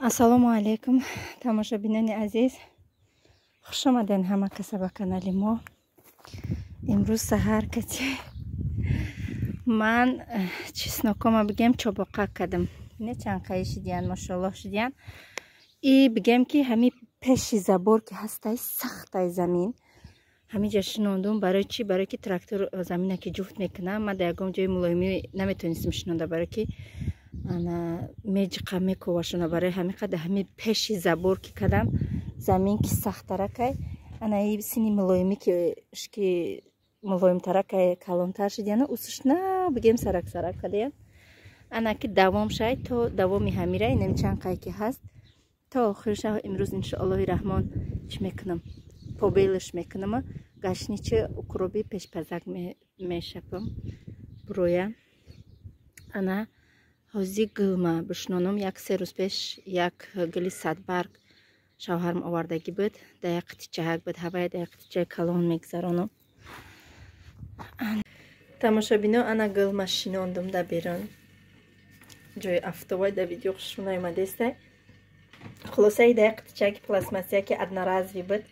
Ассалому алайкум, тамошобинони азиз. Хуш омаден ҳама каса ба канали мо. Имрӯз саҳар кати ман чеснокома бигем чобоқа кардам. Не чанд қаи шидиян, машоаллоҳ шидиян. И бигем ки ҳами пеши забор ки ҳастай сахтай замин. Ҳамиҷа шинондум. Барои чӣ? Барои ки трактор замина ки ҷуфт мекунам, ман дар ягон ҷои мулоимӣ наметонистам шинонда, барои ки ана меҷиқа мековашона. Барои ҳамин қадр ҳами пеши забор ки кардам, замин ки сахтаракай, ана и сини мулоимӣ ки мулоимтаракай, калонтар шидияна, усуш на бигем сарак сарак кардаян. Ана ки давом шай то давоми ҳамира, инам чанд қай ки ҳаст то охирша имрӯз иншоаллоҳи раҳмон чӣ мекунам, побелаш мекунам, гашничи укроби пешпазак мешапам буроя. Ана ҳози гулма бишнонум. Як се рӯз пеш як гули садбарг шавҳарм овардагӣ буд, дар як қитичаак буд, ҳавая дар як қитичаи калон мегзаронум. Тамошобино, ана гулма шинондум дар берун, ҷои афтобай дар видео хушрӯ наомадестай. Хулосаи дар як қитичаки пластмассия ки одноразовый буд,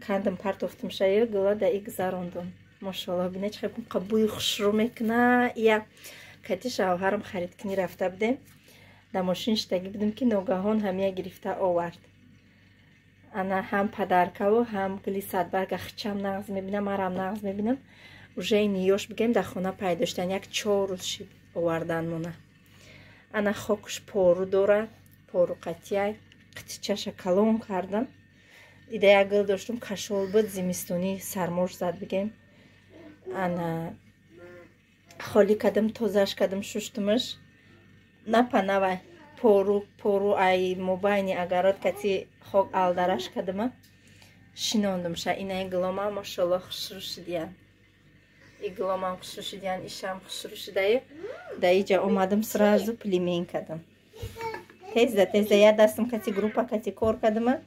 кандам партофтум шаю, гула дар и гузарондум. Машоаллоҳ, бина чӣ хел бӯи хушрӯ мекуна. Я кати шавҳарам харидкунӣ рафта будем, дар мошин шитагӣ будем ки ногаҳон ҳамия гирифта овард. Ана ҳам падаркаву ҳам гули садбарга хичам нағз мебинам, марам нағз мебинам. Уже ниёш бигем дар хона пайдо шудан, як 4 рӯз шид оварданмона. Ана хокуш пору дора, пору қатияй, қитичаша калон кардам. Ида як гул доштум, кашол буд, зимистонӣ сармош зад бигем. Ана холӣ кардам, тозаш кардам, шуштумаш. Напанавай пору пору ай мобайни агарот кати хок алдараш кардама, шинондумша. Инаи гулома машоаллоҳ хушрӯ шидиян, и гуломам хушрӯ шидиян, ишам хушрӯ шидаю. Да иҷа омадам, сразу племень кардам. Тезда тезда як дастам кати группа кати кор кардама,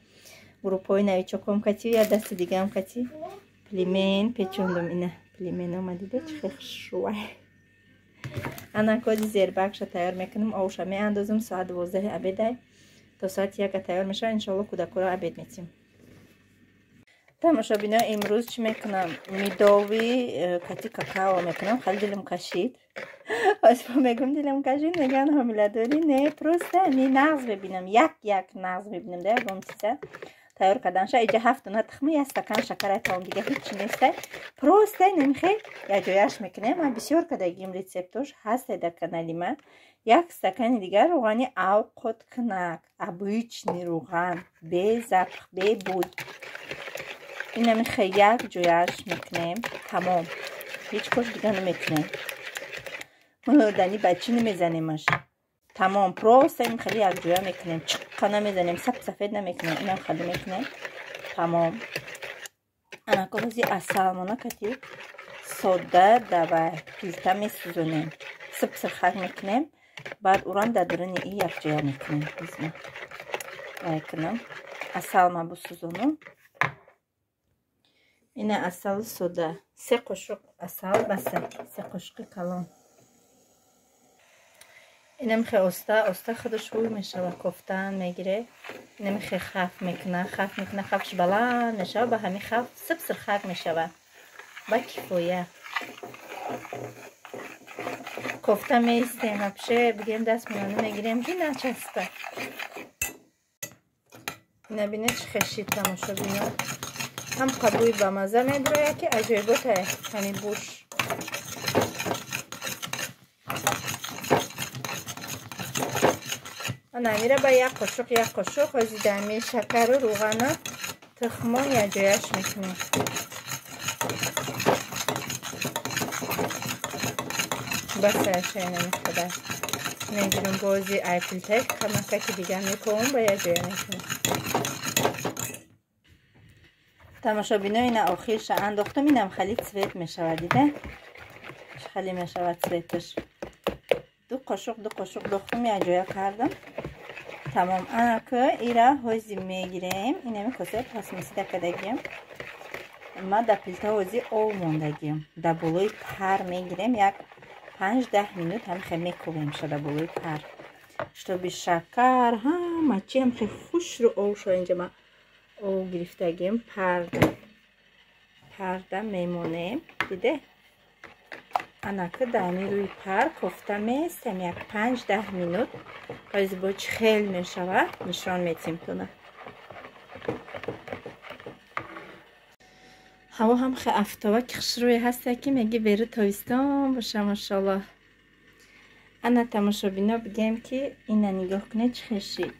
группаҳои навичоком кати, як дасти дигаам кати племень печондум. Ина племень омадида чӣ хел хушрӯай. Ана коди зербакша тайёр мекунам, овша меандозам, соат 12 обедай, то соати 1 тайёр мешавад, иншоалло кӯдакоро обед метим. Тамошобино, имрӯз чӣ мекунам? Мидови кати какао мекунам. Хеле дилам кашид. Ҳозир мегум дилам кашид, мегӯянд ҳомиладорӣ. Не, просто ми нағз мебинам, як як нағз мебинам да ягон чиза тайёр карданша. Иҷа 7 дона тухми, як стакан шакар, тамом, дига ҳеҷ нестай. Просто намихе якҷояш мекунем. Ман бисёр кардагим, рецептош ҳастай дар канали ман. Як стакани дигар рӯғани авқоткунак, обычный рӯған, бе запах, бе бӯй. Инамихе як ҷояш мекунем, тамом, ҳеҷ кош дига намекунем. Мӯрдани бачи намезанемаш, тамом, просто ин хеле якҷоя мекунем, чиққа намезанем, сап сафед намекунем, инам хеле мекунем, тамом. Анако ҳози асалмона кати сода давай пилта месӯзонем, сип сирхак мекунем, баъд урам дар дуруни и якҷоя мекунем. Вай кунам, асалма бисӯзонам. Ина асалу сода, 3 қошуқ асал баса, 3 қошуқи калон. Инамихе оста оста худаш ҳуй мешава, кофтан мегире. Инамихе хаф мекуна, хаф мекуна, хафш баланд мешава, ба ҳамин хаф сип сирхак мешава, ба кифоя. Кофта меистем, вообще бигем даст миёна мегирем ки начаспа. Ина бине чӣ хешид, тамошобино. Ҳам қабӯи бамаза медрояд ки аҷоиботае ҳамин буш. Ана амира ба як қошуқ, як қошуқ ҳози дами шакару рӯғана тухмон якҷояш мекунем. Басаша намехӯрад. Мегирем бози айпилтак камакаки дигар мековам, ба якҷоя мекунем. Тамошобино, ина охирша андохтам, инам хали цвет мешавад, дида? Чӣ хали мешавад цветаш. 2 қошуқ, 2 қошуқ дохтум, якҷоя кардам. Тамом. Анака ира ҳози мегирем. Инами косаи пластмассида кардагиям. Ма дар пилта ҳози ов мондагиям. Дар болои пар мегирем, як 5-10 минут ҳамихе мековем ша дар болои пар. Чтобы шакар ҳама чи ҳам хеле хушрӯ ов шава. Инҷа ма ов гирифтагим, парда мемонем. Диде? Анака дар рӯи пар кофта местем як 5-10 минут. Боз бо чӣ хел мешава нишон метим тона. Ҳаво ҳам хе афтова ки хушрӯе ҳаста ки меги беру тобистон боша, машаллоҳ. Ана тамошобино бигем ки ина нигоҳ кунед чӣ хел шид.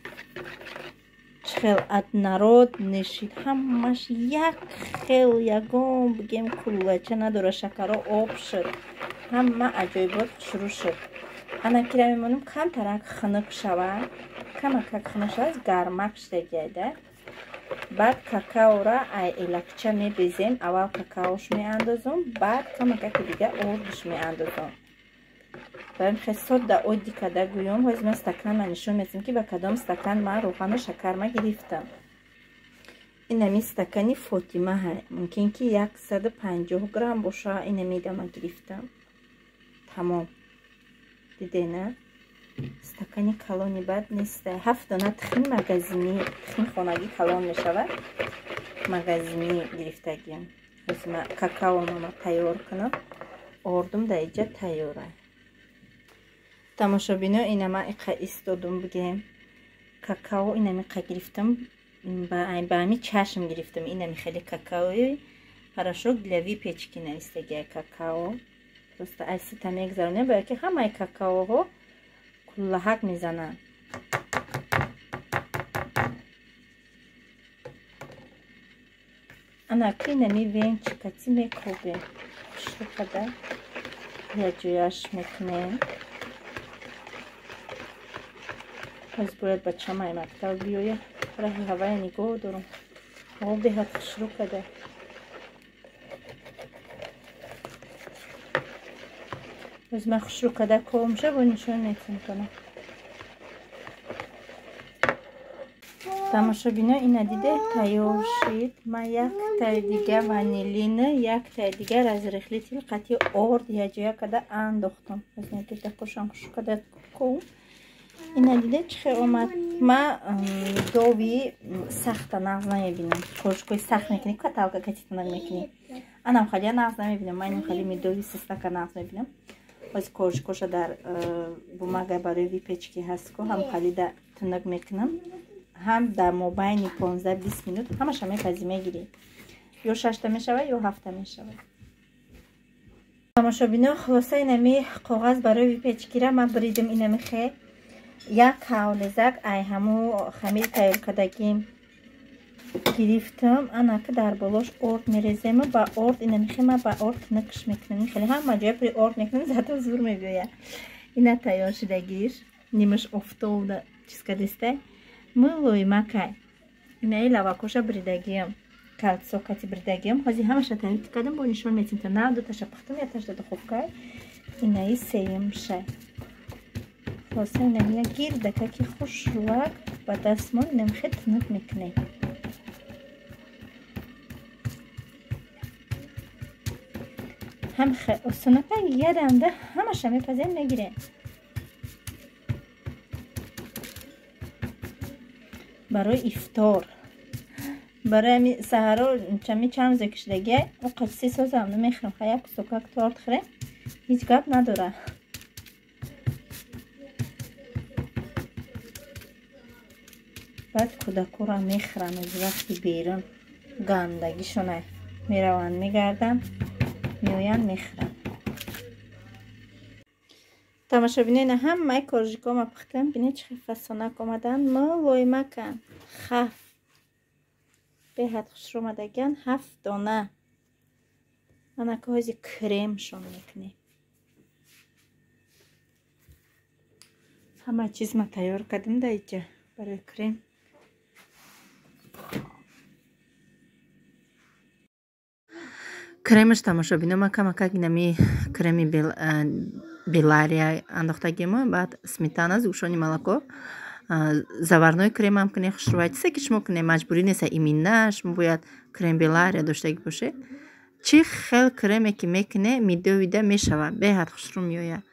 Чӣ хел однород нешид. Ҳамаш як хел ягон бигем куллача надора, шакаро об шуд. Ҳама аҷоибот хушрӯ шуд. Ана кира мемонем камтарак хунук шава. Камакак хунук шава, гармак шудагиайда. Баъд какаора ай элакча мебезем. Аввал какаош меандозум, баъд камакаки дига ордш меандозум. Барем хел содда оддӣ карда гӯём. Ҳозир ман стаканма нишон медиҳам ки ба кадом стакан ман рӯғану шакарма гирифтам. Инами стакани Фотима ҳай. Мумкин ки 150 грамм боша. Инамида ман гирифтам. Тамом. Дидена? Стакани калони бад нест. 7 дона тихни магазини, тихни хонагӣ калон мешавад. Магазини гирифтагиам. Ҳозир ман какаомама тайёр кунам. Ордум дар иҷа тайёра. Тамошобино ина ман иқа истодум бигем. Какао инами қа гирифтам. Ба ами чашм гирифтам. Инами хеле какаои порошок для выпечки навистагия какао. Просто аз сита мегзаронем, бояд ки ҳамаи какаоҳо куллаҳак мезананд. Ана ки инами венчикати мекобем. Хушрӯ када якҷояш мекунем. Ҳозир бояд бачамаи мактаб биёя. Раҳи ҳавая нигоҳ дорам. Ҳаво беҳад хушрӯ када. Ҳозир ман хушрӯ када комша бо нишон метим кунам. Тамошобино ина диде тайёр шид. Ман яктаи дига ванилин, яктаи дига разрыхлитель қати орд якҷоя када андохтам. Ҳозир дакошам хушрӯ када ком. Ина диде чӣ хел омад. Ма дови сахта нағз намебинам. Коржикои сахт мекунӣ, каталка катитанак мекунӣ. Анам халия нағз намебинам. Ман инам хали медови сустака нағз мебинам. Ҳозир коржикоша дар бумага барои выпечки ҳаст ку, ҳам халида тунук мекунам. Ҳам дар мобайни 15-20 минут ҳамаша мепазӣ мегирӣ. Ё 6 мешава, ё 7 мешава. Тамошобино, хулоса инами коғаз барои выпечкира ман бридим инами хе. Як ҳавлезак ай ҳаму хамир тайёр кардагим гирифтам. Анака дар болош орд мерезему ба орд инами хе ман ба орд тунукш мекунам. Хеле ҳама ҷоя пури орд мекунам, зато зур мебиёяд. Ина тайёр шудагиш нимаш офтобда чиз кардистай. Мулоимакай. Инаи лавакоша бридагиам. Калцо кати бридагиам. Ҳозир ҳамаша тайёр кардам, бо нишон метим то на дуташа пухтам, якташа духовкай. Инаи сеюмшай. Хулоса инам як гирдакаки хушрӯак ба дастмон инам хел тунук мекунем. Ҳам хел осонака ярамда ҳамаша мепазем мегирем. Барои ифтор. Барои ами саҳаро чами чанд рӯзе кишидагия, о қачси созам намехӯрам. Ха як кусокак торт хӯрем, ҳеҷ гап надора. Баъд кӯдакоро мехӯранд аз вақти берун гандагишона мераванд, мегарданд, меоянд, мехӯранд. Тамошобино ина ҳамаи коржикома пухтам. Бинед чӣ хел фасонак омаданд, мулоимаканд. Хаф беҳад хушрӯ омадагианд. 7 дона. Анака ҳозир кремшон мекунем. Ҳама чиз ма тайёр кардем дар иҷа барои крем. Кремаш тамошобино ма камакак инами креми Белария андохтагимо, баъд сметана, сгущённое молоко, заварной кремам кунед хушрӯвай. Чизе ки шумо кунед маҷбурӣ нест, имина шумо бояд крем Белария доштагӣ бошед. Чӣ хел креме ки мекунед, медовида мешавад, беҳад хушрӯ меояд.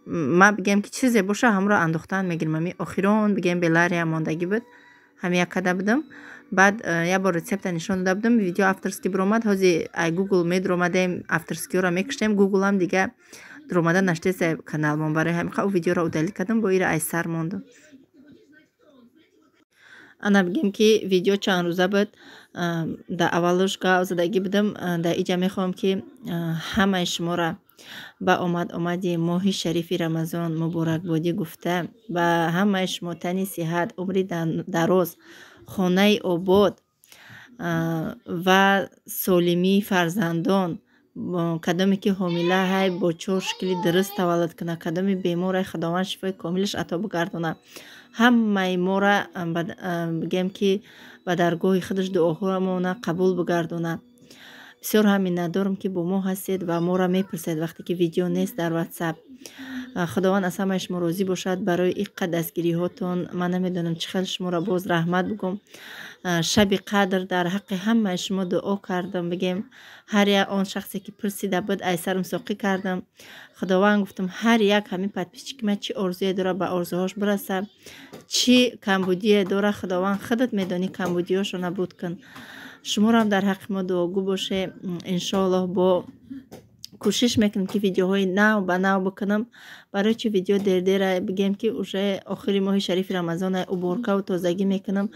Ма бигем ки чизе боша ҳамро андохтан мегирам. Ами охирон бигем белария мондагӣ буд, ҳами як када будам. Баъд як бор рецепта нишон дода будам, видео авторский биромад. Ҳози ай Гугл медуромадем, авторскиёро мекуштем, Гуглам дига дуромада наштеса каналмон. Барои ҳамин ӯ видеоро удалить кардам, бо ира ай сар мондам. Ана бигем ки видео чанд рӯза буд, дар аввалуш гав задагӣ будам. Дар иҷа мехоҳам ки ҳамаи шуморо ба омад-омади моҳи шарифи Рамазон муборакбодӣ гуфта, ба ҳамаи шумо тани сиҳат, умри дароз, хонаи обод ва солимии фарзандон. Кадоме ки ҳомила ҳай бо чор шукли дуруст таваллуд кунад, кадоме беморай Худованд шифои комилаш ато бигардонад. Ҳамаи мора бигем ки ба даргоҳи худаш дуоҳоамона қабул бигардонад. Бисёр ҳам миннатдорам ки бо мо ҳастед ва моро мепурсед вақте ки видео нест дар WhatsApp. Худованд аз ҳамаи шумо розӣ бошад барои ин қадр дастгириҳотон. Ман намедонам чӣ хел шуморо боз раҳмат бигӯм. Шаби қадр дар ҳаққи ҳамаи шумо дуо кардам. Бигем ҳар як он шахсе ки пурсида буд ай сарам соқӣ кардам. Худованд гуфтам ҳар як ҳамин подписчики ман чӣ орзуе дорад ба орзуҳош бираса, чӣ камбудие дорад Худованд худат медонӣ, камбудиҳошро набуд кун. Шуморо ҳам дар ҳаққи мо дуогӯ боше. Иншоаллоҳ бо кӯшиш мекунам ки видеоҳои нав ба нав бикунам. Барои чи видео дердера бигем ки уже охири моҳи шарифи Рамазон уборкаву тозагӣ мекунам,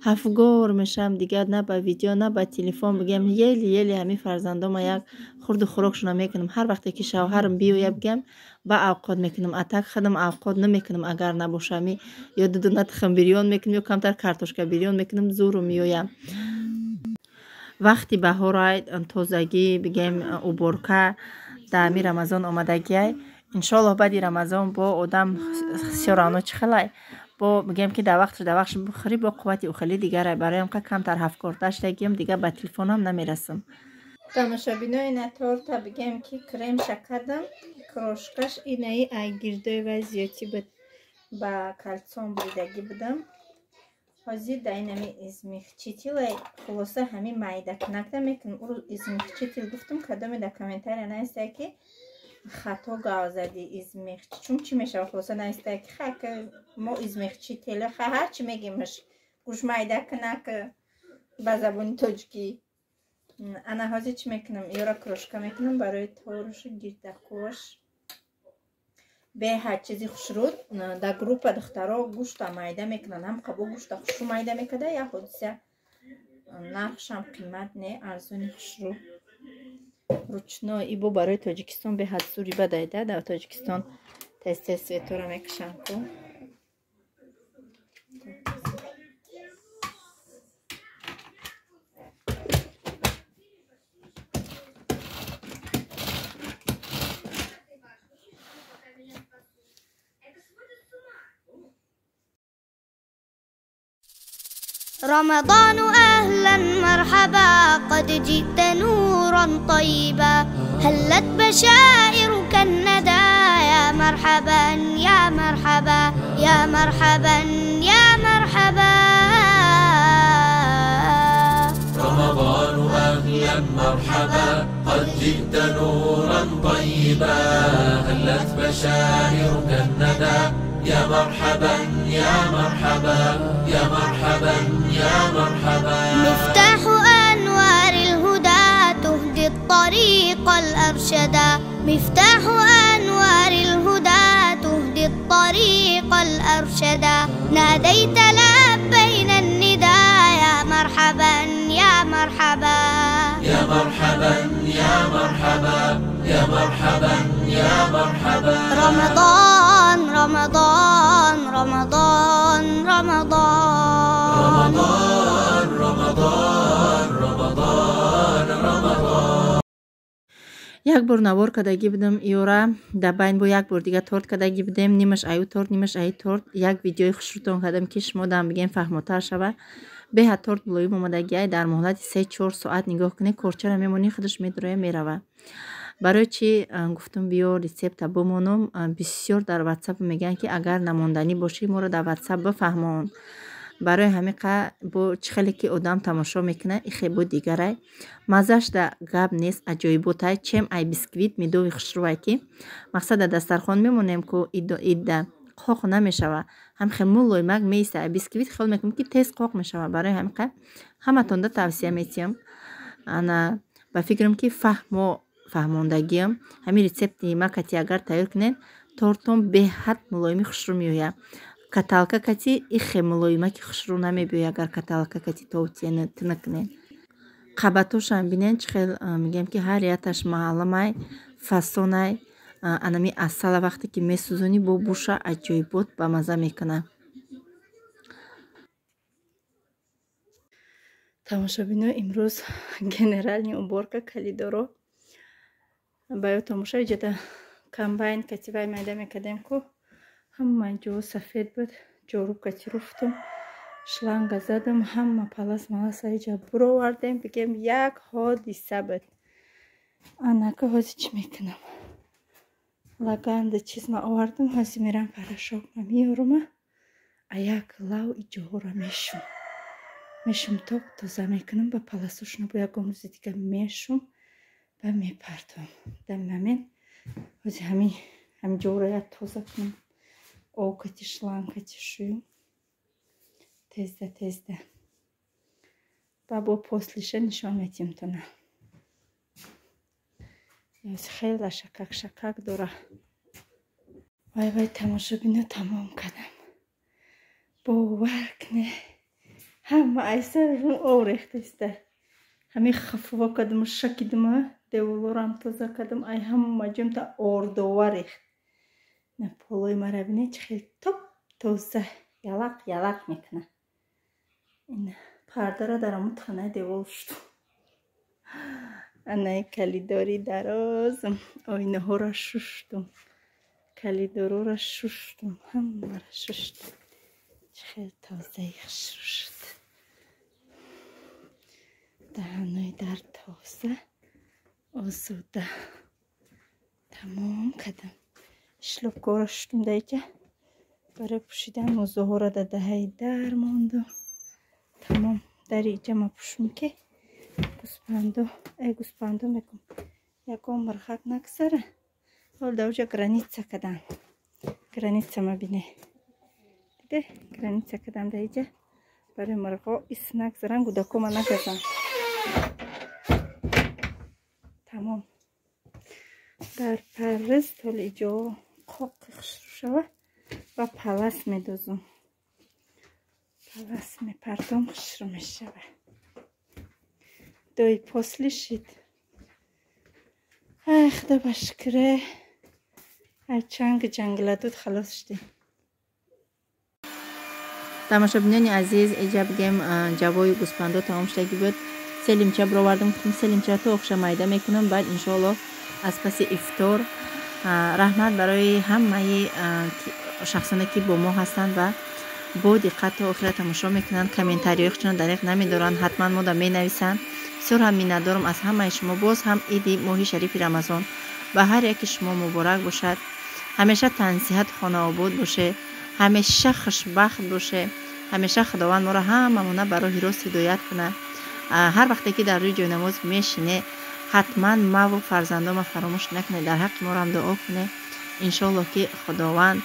ҳафгор мешавам, дигар на ба видео на ба телефон. Бигем ели ели ҳамин фарзандома як хурду хӯрокшона мекунам. Ҳар вақте ки шавҳарам биёя бигем ба авқот мекунам, а так худам авқот намекунам. Агар набошами ё дудуна тухм бирён мекунам ё камтар картошка бирён мекунам, зуру меоям. Вақти баҳорай тозагӣ бигем уборка дар ҳамин Рамазон омадагиай. Иншоаллоҳ баъди Рамазон бо одам всё равно чӣ хелай бо бигем ки дар вақташ дар вақташ бихӯрӣ бо қуввати ухели дигарай. Барои ҳам камтар ҳафкорта шудагиам, дигар ба телефонам намерасам. Тамошобино, ина торта бигем ки кремша кардам, крошкаш инаи ай гирдои вай зиёдтӣ буд, ба кальцон буридагӣ будам. Ҳозир дар ин ҳами измягчитель, хулоса ҳамин майдакунакда мекунам. Ӯ измягчитель гуфтам, кадоме дар комментария навистае ки хато гав задӣ, измягч чун чӣ мешавад. Хулоса навистае ки хай мо измягчитель хай ҳар чӣ мегемаш гӯш майдакунак ба забони тоҷикӣ. Ана ҳозир чӣ мекунам, ёра крошка мекунам барои торушу гирдакош. Беҳад чизи хушрӯд. Дар группа духтаро гӯшта майда мекунанд, ҳам қабо гӯшта хушрӯ майда мекарда. Як ҳодиса нархшам қимат не, арзони хушрӯ ручной. Ибо барои Тоҷикистон беҳад зури бадайда. Дар Тоҷикистон тез тез светора мекушанд ку. رمضان أهلا مرحبا، قد جئت نورا طيبا، هلت بشائرك الندى، يا مرحبا يا مرحبا يا مرحبا يا مرحبا. رمضان أهلا مرحبا، قد جئت نورا طيبا، هلت بشائرك الندى، يا مرحبا يا مرحبا يا مرحبا يا مرحبا. مفتاح أنوار الهدى تهدي الطريق الأرشدا، مفتاح أنوار الهدى تهدي الطريق الأرشدا، ناديت لبينا الندى، يا مرحبا يا مرحبا يا مرحبا يا مرحبا يا مرحبا يا مرحبا. رمضان رمضان رمضان رمضان رمضان رمضان رمضان رمضان. Як бор навор кардагӣ будам ёра, дар байн бо як бор дига торт кардагӣ будем, нимаш аю торт, нимаш аи торт. Як видеои хушрӯтон кардам ки шумо дам бигем фаҳмотар шава. Беҳад торт мулоим омадагиай, дар муҳлати 3-4 соат нигоҳ кунед, корчара мемонӣ, худаш медуроя мерава. Барои чӣ гуфтам биё рецепта бимонам. Бисёр дар ватсап мегӯянд ки агар намонданӣ бошӣ моро дар ватсап бифаҳмон. Барои ҳамиқа бо чӣ хеле ки одам тамошо мекунад, ихе бо дигарай. Маззаш да гап нест, аҷоиботай, чем ай бисквит медовый хушрӯвай, ки мақсад дар дастархон мемонем, ку идда қоқ намешава, ҳамхе мулоимак меиста. Бисквит хиёл мекунем, ки тез қоқ мешава. Барои ҳамиқа ҳаматонда тавсия метиҳам. Ана, ба фикрам, ки фаҳмо фаҳмондагиам. Ҳамин рецепти ма кати агар тайёр кунед, тортон беҳад мулоими хушрӯ меояд. Каталка кати ихе мулоимаки хушрӯ намебиёяд, агар каталка кати товтина кунед. Қабатошам бинед, чӣ хел мегӯям, ки ҳар якташ маълумай, фасонай. Анами асала вақте ки месӯзонӣ, бо буша аҷоибот ба мазза мекунад. Тамошобино, имрӯз генеральный уборка калидоро. Ба ёд тамоша, иҷода комбайн кативай майда мекардем, ку ҳама ҷо сафед буд. Ҷоруб кати руфтум, шланга задам, ҳама палас маласа иҷа буровардем. Бигем, як ҳодиса буд. Анака ҳозир чӣ мекунам? Лаганда чиз ма овардам, ҳозир мерам, порошок ма меёрама, а як лав иҷоҳоро мешум, мешум, топ тоза мекунам. Ба паласошона бо ягон рӯзи дига мешум ба мепартом. Дар момент ҳозир ҳамин ҷоро як тоза кунам, об кати, шланг кати шӯюм, тезда тезда ба бо после ша нишон метиҳем тона. Хеле шакак шакак дора. Вай, вай, тамошобино, тамом кардам. Бовар кне, ҳама айсарум об рехтаиста. Ҳамин хафува кардаму шакидима, деволорам тоза кардам, ай ҳама ҷом та ордова рехт. На полои мара бинед, чӣ хел топ тоза ялақ ялақ мекунад. Ин пардара дар ҳамун танаи девол шуд. Анаи калидори дарозам, оинаҳоро шуштум, калидорора шуштум, ҳамаро шуштум. Чӣ хел тозаи хушрӯ шуд. Даҳанои дар тоза, озода. Тамом кардам. Шлёпкаҳоро шуштум даиҷа барои пӯшидан, мӯзоҳоро дар даҳаи дар мондум. Тамом, дари иҷа ма пӯшум, ки гӯспандо, ай гӯспандо мекун, ягон мирхак нагзара. Ҳол дар оҷа граница кардам. Граница ма бине, диде, граница кардам дар иҷа барои мирғо ис нагзаран, гудакома нагазан. Тамом, дар парриз толи иҷо қоқи хушрӯ шава ва палас медозум, палас мепартом, хушрӯ мешава. Дой после шид. Ай, худо ба шукре, ай чанги ҷангиладуд халос шудем. Тамошобинони азиз, иҷа бигем, ҷавои гӯспандо тамом шудагӣ буд. Селимча бировардам, гуфтам, селимча то охша майда мекунам, баъд иншоалло аз паси ифтор. Раҳмат барои ҳамаи шахсоне, ки бо мо ҳастанд ва бо диққат то охира тамошо мекунанд, комментариҳои худшон дариқ намедоранд, ҳатман мода менависанд. Бисёр ҳам миннатдорам аз ҳамаи шумо. Боз ҳам иди моҳи шарифи Рамазон ба ҳар яки шумо муборак бошад. Ҳамеша тансиҳат, хонаобод боше, ҳамеша хушбахт боше, ҳамеша Худованд моро ҳамамона ба роҳи рост ҳидоят кунад. Ҳар вақте ки дар рӯи ҷойнамоз мешине, ҳатман маву фарзандома фаромӯш накунед, дар ҳаққи моро ҳам дуо кунед. Иншоалло, ки Худованд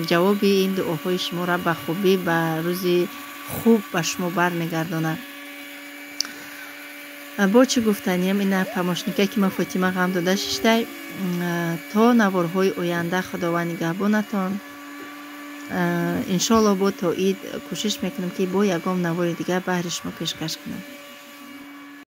ҷавоби ин дуоҳои шуморо ба хубӣ, ба рӯзи хуб ба шумо бармегардонад. Бо чӣ гуфтаниям, ина помощника, ки ма Фотима ғам дода шиштай. То наворҳои оянда Худованд нигаҳбонатон. Иншоалло, бо то ид кӯшиш мекунам, ки бо ягон навори дигар баҳри шумо пешкаш кунам.